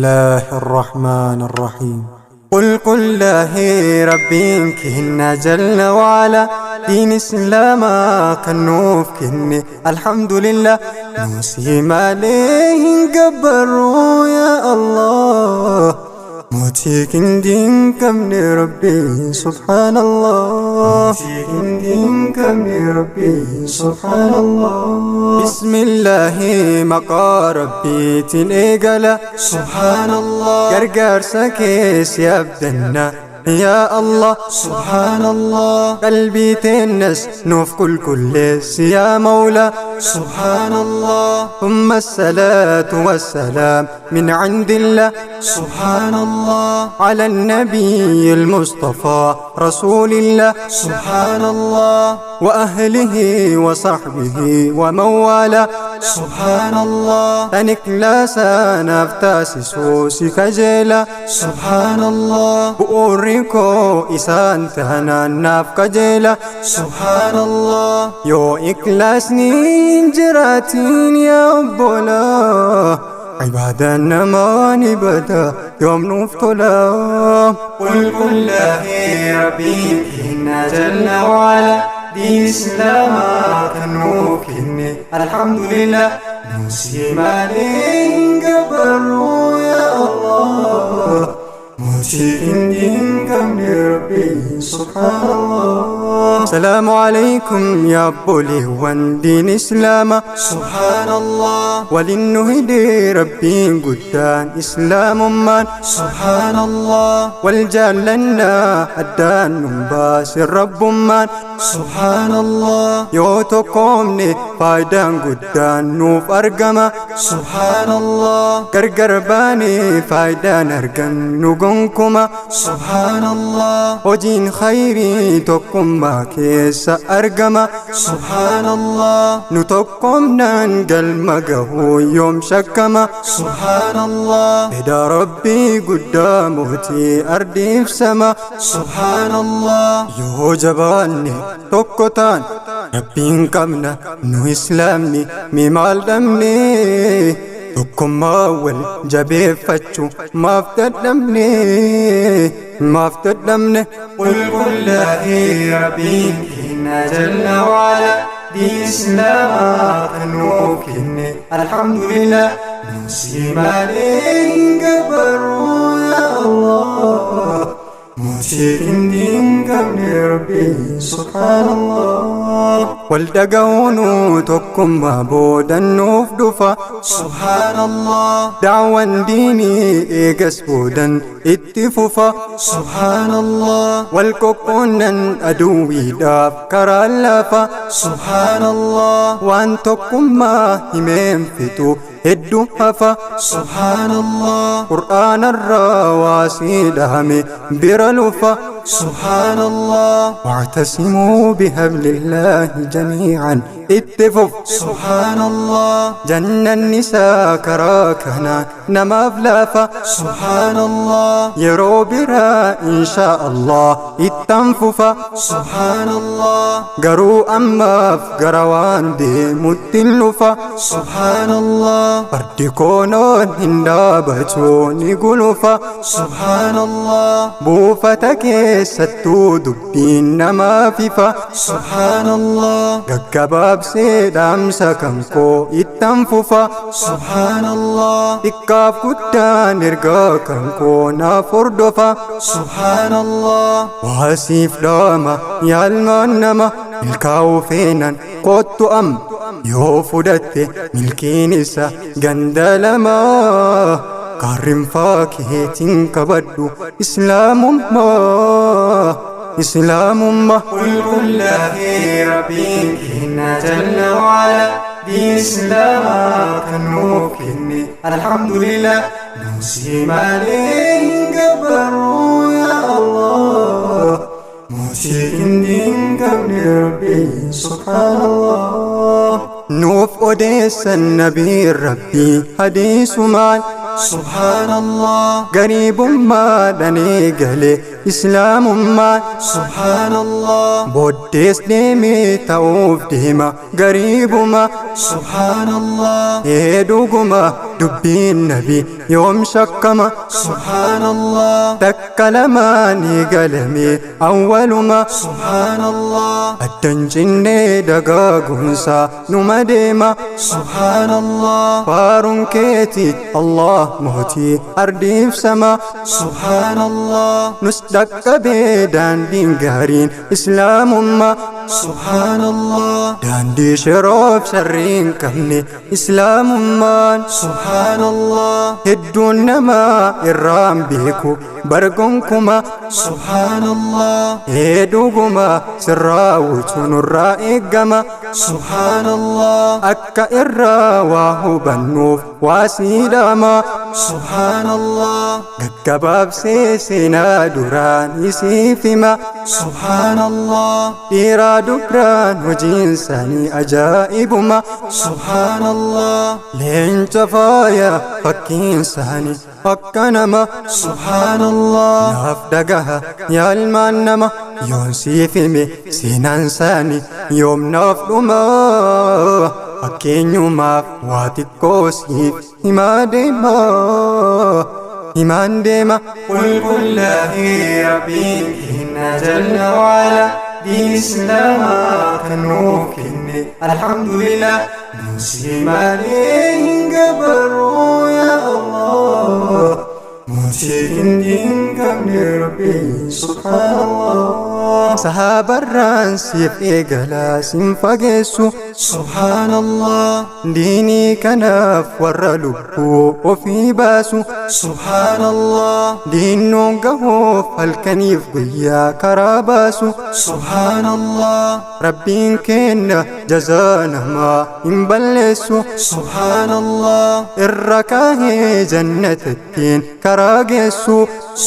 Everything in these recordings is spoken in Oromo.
الله الرحمن الرحيم. قل قل له ربي كهن جل وعلا دين إسلام كنوف كهن الحمد لله نوسي ماليه قبروا يا الله موتيك دين كم ربي سبحان الله موتيك دين كم ربي سبحان الله بسم الله مقا ربي تنقل سبحان الله قرقر سكيس يبدنا يا الله سبحان الله قلبي تنس نوف كل كل يا مولى سبحان الله ثم الصلاة والسلام من عند الله سبحان الله على النبي المصطفى رسول الله سبحان الله وأهله وصحبه ومن والاه سبحان الله أنك نفتاسسوس كجيلا سبحان الله بؤركو إسان تهنا ناف كجيلا سبحان الله يو إكلاسني جراتين يا أبولا عبادة ما نبدا يوم نفتلا قل قل له ربي إن جل وعلا دين إسلام كنوكني الحمد لله نسي مالين قبروا يا الله موتين دين كم ربي سبحان الله السلام عليكم يا بولي وان دين إسلام سبحان الله ولنهدي ربي قدان إسلام من سبحان الله والجالنا أدان نباس الرب من سبحان الله يوتقومني فايدان قدان نوف أرقما سبحان الله قرقرباني فايدان أرقن نقنكما سبحان الله وجين خيري تقوم كيس أرقما سبحان الله نتقوم ننقل مقهو يوم شكما سبحان الله إذا ربي قدامتي أردي في سما سبحان الله يو جباني tokkotaan rabbiin qabna nu islaamni mi maal dhabne tokkummaa wal jabeeffachuu maaf dadhabne maaf dadhabne qul qul laahi rabbiin keenya jalla waala diin islaamaa kan nuuf kenne alhamdulillah nusi malee hin gabbaruu yaa allah موتين دين كم ربي سبحان الله والدقون تكم بودا نوف دفا سبحان الله دعوة ديني إيقس بودا اتففا سبحان الله والكوكونا أدوي داف كرالفا سبحان الله وان تكم ما همين فتو هدو هفا سبحان الله قرآن الرواسي دهمي برلفا سبحان الله واعتصموا بحبل الله جميعا اتفف سبحان الله جنة النساء كراكنا نمافلافا سبحان الله يرو برا إن شاء الله اتنففا سبحان الله قرو أما فقروان دي متلفا سبحان الله أردكونون هندابتوني قلفا سبحان الله بوفتك ستو دبين ما فيفا سبحان الله قباب سيد أمسكنكو اتنففا سبحان الله إكاف كتان إرقاكنكو نافردفا سبحان الله واسيف لاما يا المنما الكاوفينا قوت أم يوفدت ملكين إسا قندلما قارن فاكهة كبدو إسلام ما إسلام ما قل قل له ربي إن جل وعلا دين إسلام كنوكني الحمد لله نسي مالين قبروا يا الله موتين دين كم ربي سبحان الله نوف أديس النبي ربي حديث مال سبحان الله قريب ما دني قلي Islaamummaan. Subhanallah. Booddees deemee ta'uuf deema gariibuma. Subhanallah. Ee dhuguma dubbiin nabi yoom shakkama. Subhanallah. Takka lamaan eegalame awwaluma. Subhanallah. Addan cinnee dagaagunsaa numa deema. Subhanallah. Faaruun keeti Allah mootii ardiif sama. Subhanallah. Nus dhaqqabee daandiin gaariin Islaamummaa. Subhanallah. Daandii shiroof sharrii hin qabne Islaamummaan. Subhanallah. Hedduun namaa irraan beeku bargonkuma. Subhanallah. Ee dhuguma sirraa wutu nurraa eeggama. Subhanallah. Akka irraa waa hubannuuf waa siidhama. Subhanallah. Gaggabaabsee seenaa duraan isiif hima. Subhanallah. Dhiiraa dubraan hojiin isaanii ajaa'ibuma. Subhanallah. Leenca faaya fakkiin isaanii akka nama. Subhanallah. Naaf dhagaha yaa ilmaan nama yoon siif hime seenaan isaanii yoom naaf dhuma. Fakkeenyumaaf waa xiqqoo siif himaa deema. Himaan deema. Qulqullaa'ee Rabbiin kenna jalla waala. Diin Islaamaa kan nuuf kenne alhamdulillah. Nusi malee hin gabarruu yaa Allah. Mootii hin qabne Rabbiin subhanallah. Sahaabarraan siif eegalaa sin fageessu. Subhanallah. Diinii kanaaf warra lubbuu ofii baasu. Subhanallah. Diinnoon gahuuf halkaniif guyyaa karaa baasu. Subhanallah. Rabbiin kenna jazaa namaa hin balleessu. Subhanallah. Irra kaahee jannatattiin karaa geessu.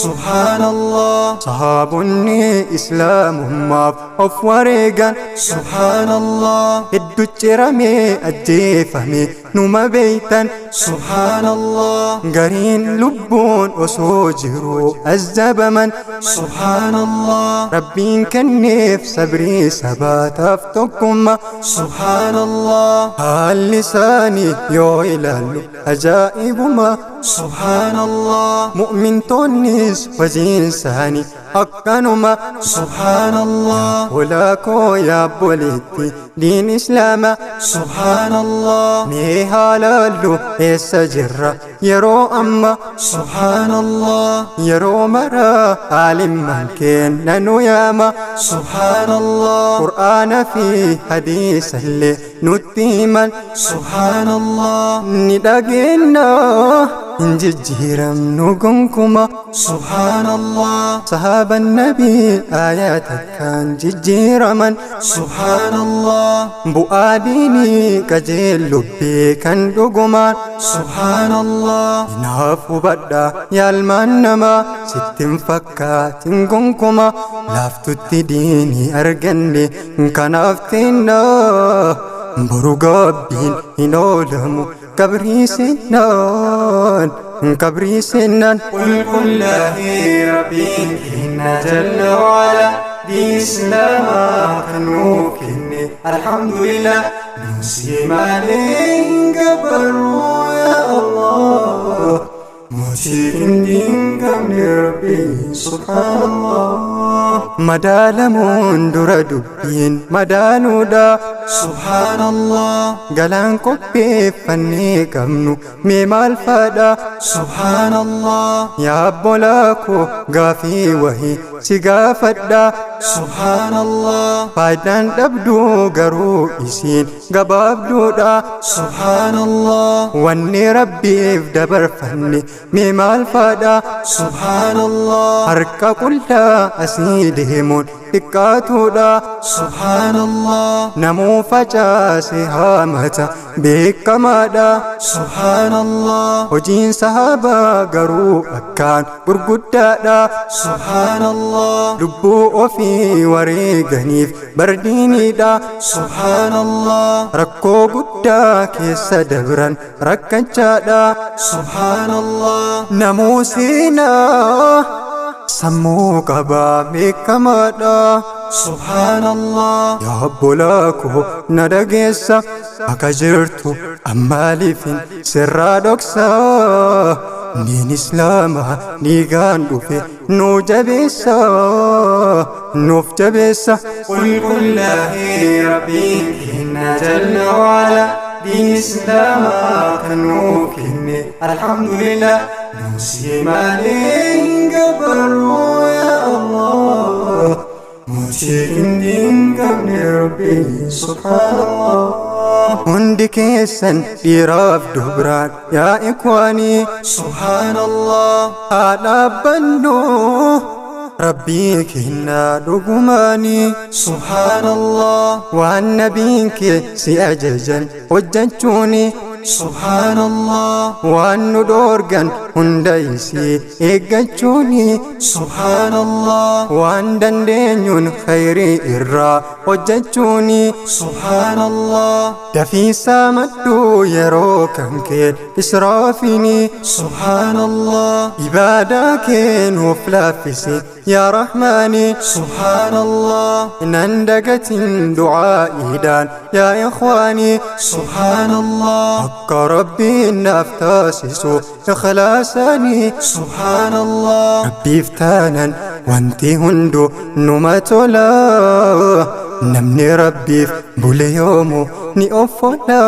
Subhanallah. Sahaabonni Islaamummaaf of wareegan. Subhanallah. Hedduu ciramee ajjeefame numa beeytan. Subhanallah. Gariin lubbuun osoo jiruu azzabaman. Subhanallah. Rabbiin kenneef sabrii sabaataaf tokkummaa. Subhanallah. Haalli isaanii yoo ilaallu ajaa'ibuma. Subhanallah. Mu'mintoonnis hojiin isaanii akkanuma. Subhanallah. Holaa koo yaabboleetti diin Islaama. Subhanallah. Mee haalaallu eessa jirra yeroo amma. Subhanallah. Yeroo maraa aalimman kenna nu yaama. Subhanallah. Qur'aana fi hadiisallee nutti himan. Subhanallah. Ni dhageenya hin jijjiiramnu gonkuma. Subhanallah. Sahaaban nabii aayaa takkaan jijjiiraman. Subhanallah. Bu'aa diinii qajeellubbee kan dhugumaan. Subhanallah. Naaf hubadhaa yaa ilmaan namaa sittin fakkaatin gonkuma. Laaftutti diinii arganne kanaaf teennaa. Boru gaabbiin hin oolamu qabrii seennaan. Qabrii seennaan. Qulqullaa'ee Rabbiin kenna jalla waala. Diin Islaamaa kan nuuf kenne alhamdulillah. Nusi malee hin gabarruu yaa Allah. Mootii hin qabne Rabbiin subhanallah. Madaalamuun dura dubbiin madaaluudha. Subhanallah. Galaan qopheeffannee qabnu mee maal fadha? Subhanallah. Yaa obbolaa koo gaafii wahii si gaafadha. Subhanallah. Faayidaan dhabduu garuu isiin gabaabduudha. Subhanallah. Wanni Rabbiif dabarfanne mee maal fadha? Subhanallah. Harka qullaa asii deemuun xiqqaatuudha. Subhanallah. Namuu facaase haamata beekamaadha. Subhanallah. Hojiin sahaabaa garuu akkaan gurguddaadha. Subhanallah. Lubbuu ofii wareeganiif bardiiniidha. Subhanallah. Rakkoo guddaa keessa dabran rakkachaadha. Subhanallah. Namuu seenaa Sammuu qabaa beekamaadha. Subhaanallah. Yaa obbolaa koo na dhageessa, akka jirtu ammaaliifin sirraa dhoksa. Diin Islaamaa dhiigaan dhufe nu jabeessa, nuuf jabeessa. Qulqullaa'ee Rabbiin kenna jalla waala, diin Islaamaa kan nuu kenne alhamdulillah. Nusi malee hin gabbarru yaa Allah. Mootii hin qabne Rabbiin subhaanallah. Hundi keessan dhiiraaf dubraan yaa ikwaanii, Subhaanallah. Haa dhaabbannu Rabbii kennaa dhugumaanii. Subhaanallah. Waan nabiin kee si ajajan hojjechuuni. Subhaanallah. Waan nu dhoorgan hunda isii eeggachuuni. Subhaanallah. Waan dandeenyuun khayrii irraa hojjechuuni. Subhaanallah. Dafiisaa madduu yeroo kan kee israafini. Subhaanallah. Ibaadaa kee nuuf laaffisi yaa Rahmaani. Subhaanallah. Nan dagatin du'aa'iidhaan yaa ikhwaanii. Subhaanallah. Akka Rabbiin naaf taasisu ikhlaasaanii. Subhaanallah. Rabbiif taanan wanti hundu numa tola. Namni Rabbiif bule yoomu ni offola,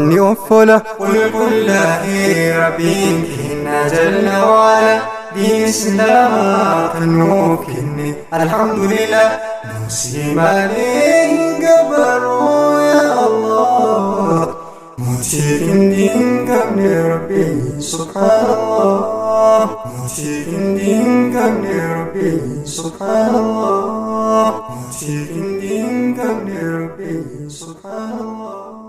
ni offola. Qulqullaa'ee Rabbiin kenna jalla waala, diin Islaamaa kan nuu kenne alhamdulillah. Nusi malee hin gabbarru yaa Allah. Mootii hin qabne Rabbiin subhaanallah. Mootii hin qabne Rabbiin subhaanallah. Mootii hin qabne Rabbiin subhaanallah.